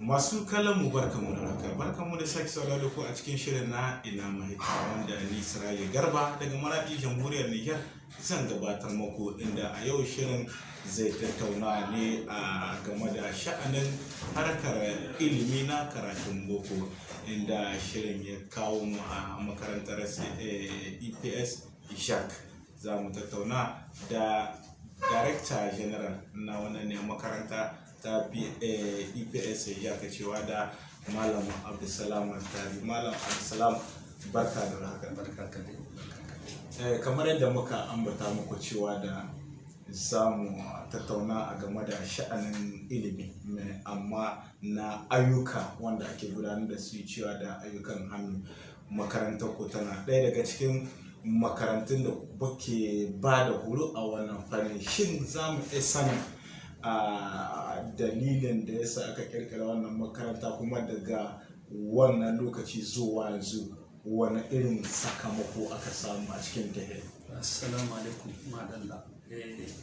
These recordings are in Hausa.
Masu kallon mu, barkanmu da haka, barkanmu da sake saurara da ku a cikin shirin na Ina Mahita, wanda ni Siraje Garba daga Maradi, Jamhuriyar Niger, zan gabatar muku, inda a yau shirin zai tattauna ne a game da sha'anin harkar ilimi na karatun boko, inda shirin ya kawo mu a makarantar EPS Jacques. Za mu tattauna da Director General na wannan ne makaranta ta EPS Jacques, cewa da Malam Abdulsalam Tari. Malam Abdulsalam, barka da haka. Barka ka dai, barka ka dai. Kamar yadda muka ambata muku cewa da za mu tattauna a game da sha'anin ilimi, amma na ayyuka wanda ake gudanar da su, cewa da ayyukan hannu. Makarantar ku tana ɗaya daga cikin makarantun da kuke ba da horo a wannan fanni. Shin za mu iya sanin a dalilin da yasa aka kirkira wannan makaranta, kuma daga wannan lokaci zuwa yanzu wani irin sakamako aka samu a cikin tahiyar? Assalamu alaikum, madalla.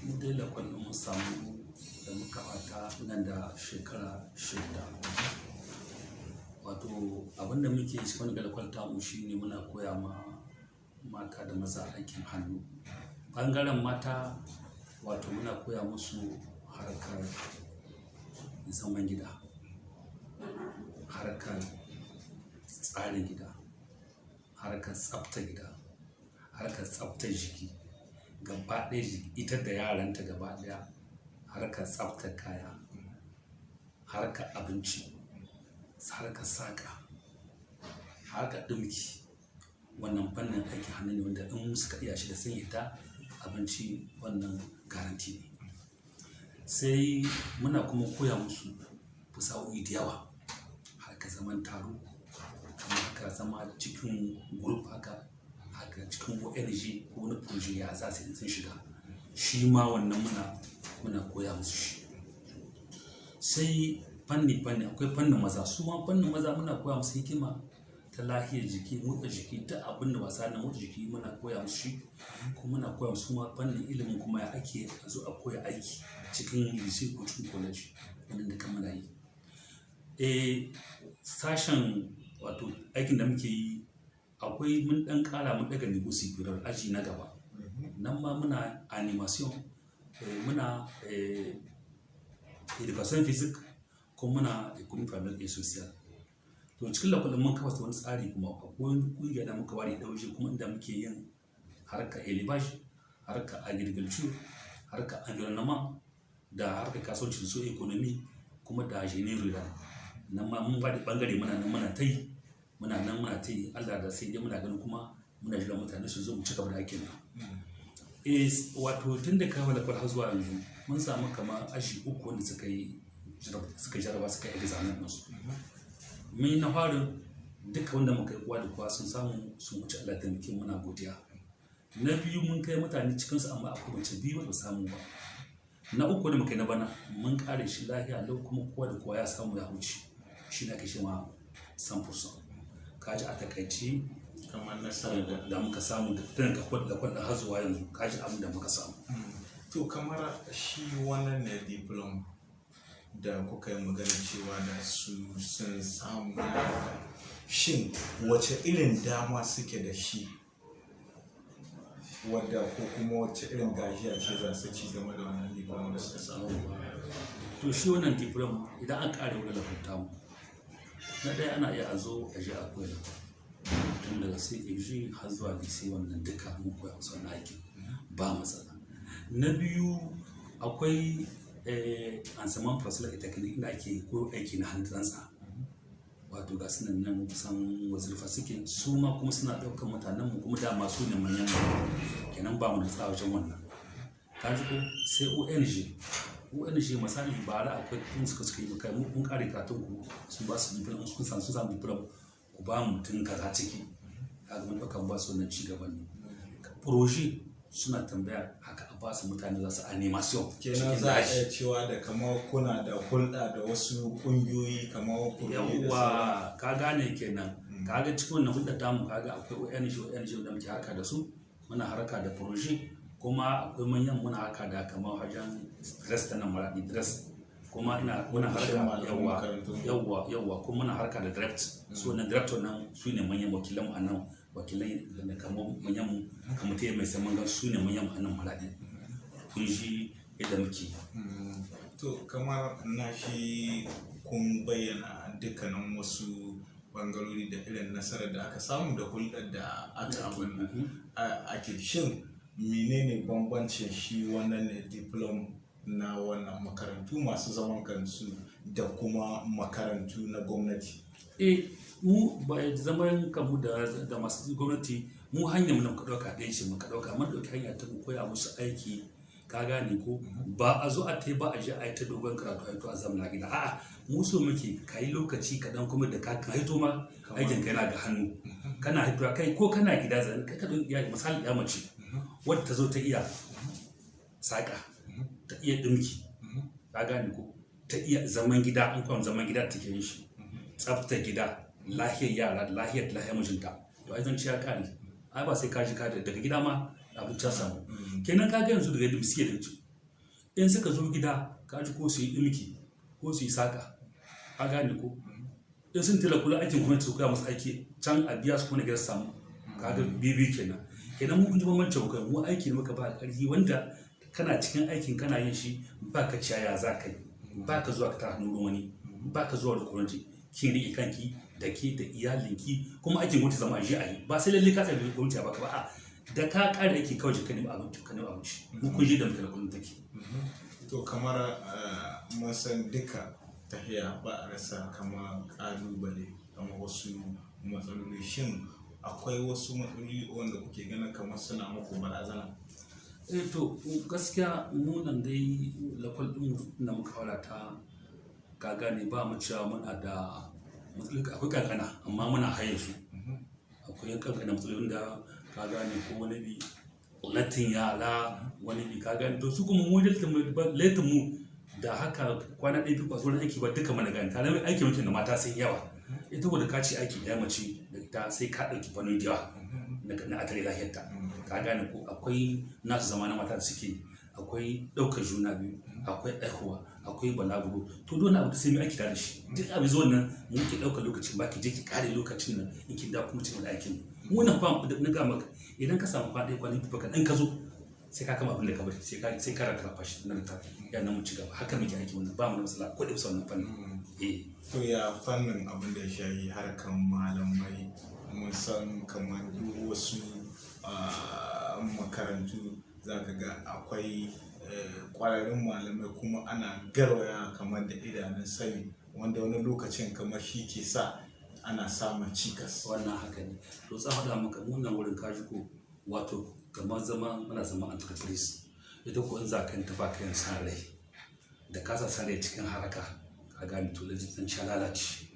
Mu dai lakwal ɗin mun samu da muka bata nan da shekara 6. Wato abinda muke yi cikin wannan lakwal tamu shine muna koya ma mata da maza aikin hannu. Bangaren mata, wato muna koya musu harkar zaman gida, harkar tsarin gida, harkar tsaftar gida, harkar tsaftar jiki gaba ɗaya, ita da yaranta gaba ɗaya, harkar tsaftar kaya, harkar abinci, harkar saƙa, harkar ɗinki. Wannan fannin aikin hannu ne wanda in suka iya shi da sun hita, abinci wannan garanti ne. Sai muna kuma koya musu fasa'o'i da yawa, harkar zaman taro, kamar haka zama cikin group haka, haka cikin ONG ko wani projet, ya za su yi in sun shiga. Shi ma wannan muna koya musu shi. Sai fanni fanni, akwai fannin maza. Su ma fannin maza muna koya musu hikima ta lahiyar jiki, motsa jiki, duk abin da wasa na motsa jiki muna koya musu shi. Kuma muna koya musu ma fannin ilimin kuma ya ake a zo a koya aiki cikin lycée ko cikin college. Wannan duka muna yi. Sashen wato aikin da muke yi, akwai mun ɗan ƙara, mun ɗaga niveau supérieur, aji na gaba. Nan ma muna animation, muna éducation physique, ko muna économie familiale et sociale. To cikin lakwal ɗin mun kafa wani tsari kuma akwai wani ƙungiya da muka ware ɗaya waje kuma inda muke yin harkar élevage, harkar agriculture, harkar environnement, da harkar kasuwanci su économie, kuma da génie rural. Nan ma mun ware ɓangare, muna nan muna ta yi, muna nan muna ta yi. Allah da sai dai muna ganin kuma muna jiran mutane su zo mu ci gaba da aikin nan. Wato tun da kawo lakwal har zuwa yanzu mun samu kamar aji uku wanda suka yi suka jaraba, suka yi examen ɗinsu. Mun yi na farin, duka wanda muka yi, kowa da kowa sun samu sun wuce, Allah taimake mu, muna godiya. Na biyu mun kai mutane cikinsu, amma akwai mace biyu ba samu ba. Na uku da muka yi na bana, mun kare shi lafiya lau, kuma kowa da kowa ya samu ya wuce. Shi ne ake cewa 100%. Ka ji a takaice kamar nasarar da muka samu da tun da lakwal ɗin har zuwa yanzu, ka ji abin da muka samu. To kamar shi wannan ne diplôme da kuka yi magana cewa da su sun samu, shin wace irin dama suke da shi wadda ko kuma wace irin gajiya ce za su ci game da wannan diplôme da suka samu? To shi wannan diplôme, idan an kare wani lakwal tamu, na ɗaya ana iya a zo a je a koya lakwal tun daga CAG har zuwa lycée, wannan duka mun koya musu wannan aikin, ba matsala. Na biyu akwai enseignement professionnel et technique, inda ake koyo aiki na hannu tsantsa, wato ga su nan kusan wazirfa suke, su ma kuma suna ɗaukar mutanen mu, kuma dama su ne manyan mu kenan, ba mu da tsaya wajen wannan, ka ji ko? Sai ONG. ONG misali, bara akwai tun suka yi kai mu kun kare karatun ku, sun ba su diploma, sun samu diploma, ku ba mu mutum kaza ciki, kaga mun ɗauka mun ba su. Wannan ci gaban ne. Projet suna tambaya haka, a ba su mutane za su animation Kenan cikin za a daji. iya cewa da kamar kuna da hulɗa da wasu ƙungiyoyi kamar projet da sauran. Yawwa, ka gane kenan. Kaga cikin wannan hulɗar tamu, kaga akwai ONG da muke harka da su, muna harka da projet, kuma akwai manyan muna harka da kamar wajen DREES ta nan Maradi, DREES. Kuma ina muna Ofishin harka malaman yawa makarantun. Yawa, kuma muna harka da DREPT. So na DREPT wannan su ne manyan wakilan mu a nan, wakilan da kamar manyan mu kamar ta mai saman gan su ne manyan mu a nan Maradi. Kun ji yadda muke. To, kamar na shi kun bayyana dukkanin wasu bangarori da irin nasarar da aka samu da hulɗar da aka abin nan. Ake shin menene bambancin shi wannan ne diplom na wannan makarantu masu zaman kansu da kuma makarantu na gwamnati? Eh, mu ba zaman kanmu da masu gwamnati, mu hanyar mu da muka ɗauka ɗaya ce. Muka ɗauka, mun ɗauki hanya ta mu koya musu aiki, ka gane ko? Ba a zo a ta ba a je a yi ta dogon karatu a yi to a zamana gida. A'a, mu so muke ka yi lokaci kaɗan, kuma da ka hito ma aikin ka yana ga hannu, kana hitowa kai ko kana gida zan kai ka ɗauki ya misali ya mace wadda ta zo ta iya saƙa, ta iya ɗinki, ka gane ko? Ta iya zaman gida, an kwan zaman gida take yin shi, tsafta gida, lahiyar yara, lahiyar mijinta, to ai zan ci ya kare. Ai ba sai ka ji ka daga gida ma abinci ya samu kenan. Ka ga yanzu daga yadda suke da in suka zo gida, ka ji ko su yi ɗinki ko su yi saƙa, ka gane ko? In sun tila kula aikin gwamnati su koya musu aiki can a biya su kuma na gida su samu, ka ga bibi kenan. Kenan mu kun ji bambancin mu kai, mu aiki ne muka ba ƙarfi, wanda kana cikin aikin kana yin shi ba ka ciyaya za ka yi, ba ka zuwa ka tara hannun wani, ba ka zuwa da gwamnati. Kin riƙe kanki da ke da iyalinki, kuma aikin gwamnati zama a je a yi, ba sai lalle ka tsaye gwamnati ba ka ba. A da ka ƙara aiki kawai ka nemi abinci, ka nemi abinci. Mu kun ji da muke da kullum take. To, kamar mun san duka tahiya ba a rasa kama kalubale, kamar wasu matsaloli. Shin akwai wasu matsaloli wanda kuke ganin kamar suna muku barazana? Eh, to gaskiya mu nan dai lakwal ɗin da muka fara ta, ka gane, ba mu cewa muna da matsaloli. Akwai kankana, amma muna haye su. Akwai kankana matsalolin da, ka gane ko, wani bi latin yara, wani bi, ka gane, to su kuma mu latin mu da haka kwana ɗaya biyu ba su aiki ba duka mana gane tare aiki muke da mata sun yawa. Ita wadda ka ce aiki ɗaya mace da ita sai ka ɗauki fannin da yawa na atare lahiyarta, ka gane ko? Akwai nasu zama na mata da suke, akwai ɗaukar juna biyu, akwai aihuwa, akwai balaguro. To dole abu sai mu aiki tare da shi. Duk abu zuwan nan mu ke ɗaukar lokacin ba ki je ki kare lokacin nan in kin da kuma cikin da aikin mu nan fa na ga maka, idan ka samu kwaɗe kwana biyu baka ɗan ka zo sai ka kama abin da ka bari, sai ka raka fashi na ta ya nan mu ci gaba. Haka muke aiki, wannan ba mu da matsala ko da bisa wannan fannin, eh. To, ya fannin abin da ya shayi harkan malamai? Mun san kamar duk wasu makarantu za ka ga akwai kwararrun malamai, kuma ana garwaya kamar da idanun sani, wanda wani lokacin kamar shi ke sa ana samun cikas. Wannan haka ne. To za faɗa maka, mu nan wurin kaji ko, wato kamar zama muna zama entreprise. Ita ko in za ka ta ba kayan san rai da ka sa san rai cikin haraka, ka gane, to zan ci lalace,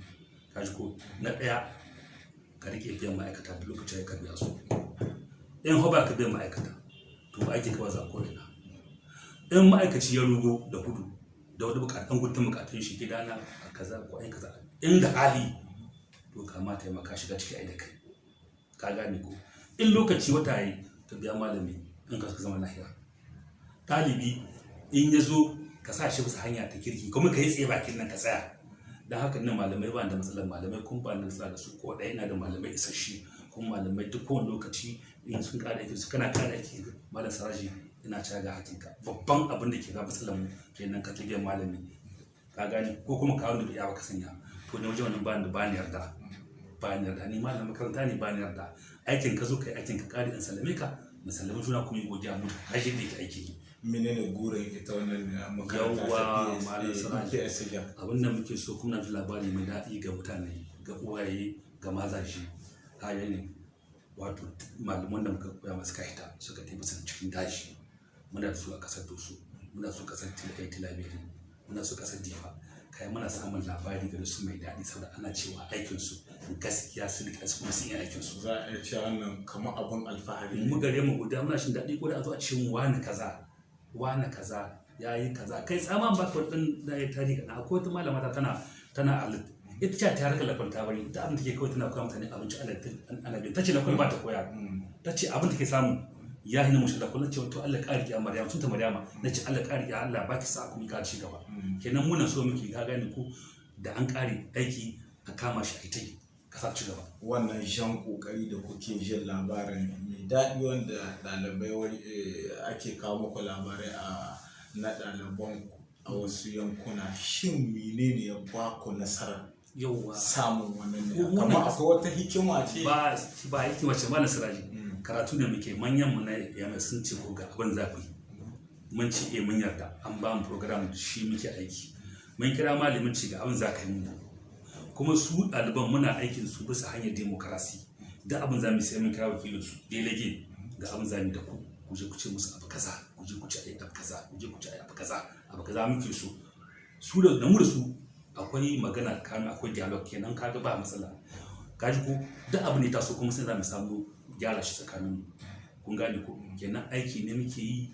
ka ji ko? Na ɗaya, ka rike biyan ma'aikata duk lokacin ka biya su. In ho ba ka biyan ma'aikata, to aikin ka ba za ko ina. In ma'aikaci ya rugo da gudu da wani bukatun gudun bukatun shi, gidana a kaza ko ai kaza, inda hali to kama taimaka shiga ciki ai da kai, ka gane ko? In lokaci wata yi ka biya malami in ka zama lahiya. Ɗalibi in ya zo ka sa shi bisa hanya ta kirki, kuma ka yi tsaye bakin nan ka tsaya. Don haka nan malamai ba da matsalar malamai, kuma ba da matsala da su ko ɗaya. Ina da malamai isasshe, kuma malamai duk kowane lokaci in sun ƙara aiki su kana ƙara aiki. Malam Saraji, ina cewa ga hakinka, babban abin da ke ga matsalar mu kenan, ka biyan malami, ka gane ko? Kuma ka wanda bai ba ka sanya. To ne wajen wannan ba ni ba ni yarda, ba ni yarda. Ni malamin makaranta ne, ba ni yarda. Aikin ka zo kai aikin ka kare, in sallame ka, mu sallame juna, kuma yi godiya mu tashi da yake aiki. Menene gurin ita wannan makaranta Yawwa, ta Malam Siraji. PSA Jam? Abin da muke so kuma ji labari mai daɗi ga mutane, ga uwaye, ga mazaje, kayan ne, wato malaman da muka koya masu kahita suka tafi su cikin daji, muna da su a ƙasar Doso, muna da su ƙasar Tilaberi, muna da su ƙasar Difa. Kai, muna samun labari gare su mai daɗi, saboda ana cewa aikinsu gaskiya su rika su kuma sun yi aikinsu. Za a iya cewa wannan kamar abin alfahari ne. Mu gare mu guda muna shin daɗi ko da a zo a ce mu wani kaza, wani kaza ya yi kaza. Kai tsama ba ka ɗan da ya tari kaɗan. Akwai wata malama ta tana alit, ita ce ta harkar lakwal ta bari. Ita abin take kawai tana koya mutane abinci, ana ana biyan. Ta ce lakwal ba ta koya. Ta ce abin take samu Ya hina mushi da kullun cewa to Allah ƙari ya Maryama, tun ta Maryama na ce Allah ƙari ya Allah baki sa kuma ka ci gaba. Kenan muna so muke, ka gane ko, da an ƙare aiki a kama shi a ita kasa ci gaba. Wannan jan kokari da kuke jin labarin mai daɗi wanda ɗalibai ake kawo muku labarai a na ɗaliban a wasu yankuna, shin menene ya ba ku nasarar Yauwa. samun wannan ne? Kamar akwai wata hikima ce? Ba, ba hikima ce, malam Siraji. Karatu ne muke. Manyan mu na yamma sun ce ko ga abin za ku yi, mun ce eh, mun yarda. An ba mu program, shi muke aiki. Mun kira malamin, ce ga abin za ka yi mu. Kuma su ɗaliban muna aikin su bisa hanyar demokarasi. Da abin za mu sai mun kira wakilin su, délégué, ga abin za mu da ku, ku je ku ce musu abu kaza, ku je ku ce ai abu kaza, ku je ku ce ai abu kaza, abu kaza muke so. Su da mu da su akwai magana kan akwai dialogue. Kenan kaga ba matsala, kaji ko, duk abu ne taso kuma sai za mu samu gyara shi tsakanin mu. Kun gane ko? Kenan aiki ne muke yi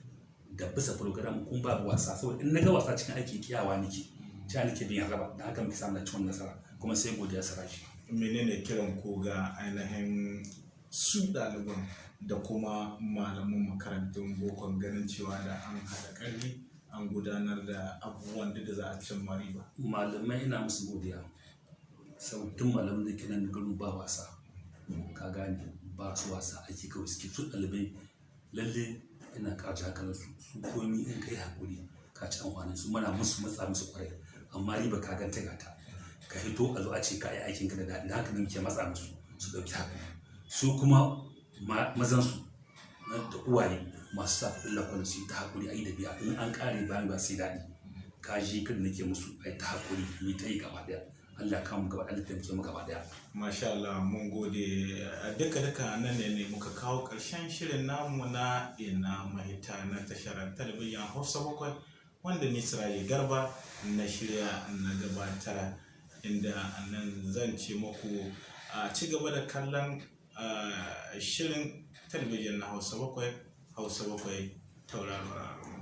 da bisa program, kun babu wasa, saboda in naga wasa cikin aiki kiyawa nake, cewa nake bin raba da haka muke samun ciwon nasara. Kuma sai godiya, Siraji. Menene kiran ku ga ainihin su ɗaliban da kuma malaman makarantun bokon, ganin cewa da an haɗa ƙarfi an gudanar da abubuwan da za a cimma riba? Malamai ina musu godiya, sau duk malaman da ke nan garin ba wasa, ka gane, ba su wasa, aiki kawai suke. Su ɗalibai lalle ina ƙara hankalin su, su komi in kai hakuri ka ci amfanin su. Muna musu matsa musu kwarai, amma riba ka ganta gata ka hito a zo a ce ka yi aikin ka da daɗi. Da haka ne muke matsa musu su ɗauki hakuri. Su kuma mazan su da uwaye masu sa kuɗin lakwal su yi ta hakuri, a yi da biya. In an ƙare bayan ba sai daɗi. Ka ji kada nake musu, a yi ta hakuri, mu ta yi gaba ɗaya. Allah ka mu gaba, Allah taimake mu gaba ɗaya. Masha Allah, mun gode. Duka duka nan ne muka kawo ƙarshen shirin namu na Ina Mahita na tashar talabijin Hausa 7, wanda ni Siraji Garba na shirya na gabatar, inda nan zan ce muku a ci gaba da kallon shirin talabijin na Hausa 7, Hausa 7, tauraron.